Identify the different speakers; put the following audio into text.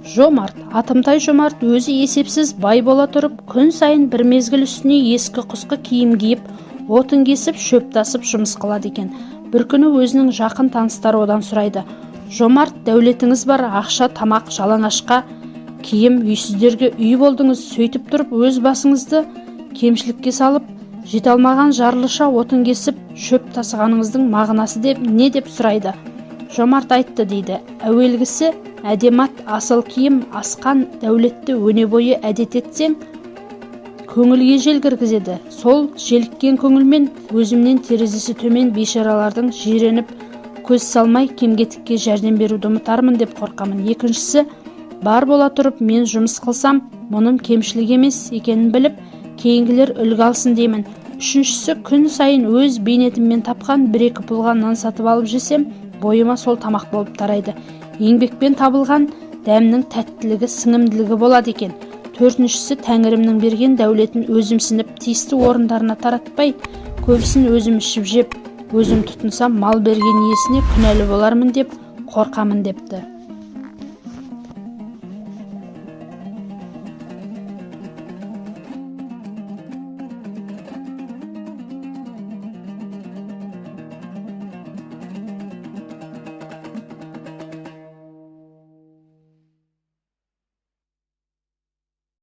Speaker 1: Жомарт Атымтай. Жомарт өзі есепсіз бай бола тұрып, күн сайын бір мезгіл үстіне ескі құсқы киім киіп, отын кесіп, шөп тасып жұмыс қылады екен. Бір күні өзінің жақын таныстары одан сұрайды: «Жомарт, дәулетіңіз бар, ақша, тамақ, жалаңашқа киім, үйсіздерге үй болдыңыз. Сөйтіп тұрып өз басыңызды кемшілікке салып, жете алмаған жарлыша отын кесіп, шөп тасығаныңыздың мағынасы деп не?» – деп сұрайды. Жомарт айтты дейді: «Әуелгісі, әдемі ат, асыл киім, асқан дәулетті өне бойы әдет етсең, көңілге жел кіргізеді. Сол желіккен көңілмен өзімнен терезесі төмен бейшаралардың жиреніп көз салмай, кем кетікке жәрдем беруді ұмытармын деп қорқамын. Екіншісі, бар бола тұрып мен жұмыс қылсам, мұным кемшілік емес екенін біліп, кейінгілер үлгі алсын деймін. Үшіншісі, күн сайын өз бейнетіммен тапқан бір екі пұлға нан сатып алып жесем, бойыма сол тамақ болып тарайды. Еңбекпен табылған дәмнің тәттілігі, сіңімділігі болады екен. Төртіншісі, тәңірімнің берген дәулетін өзімсініп, тиісті орындарына таратпай, көбісін өзім ішіп жеп, өзім тұтынсам, мал берген иесіне күнәлі болармын деп қорқамын», – депті.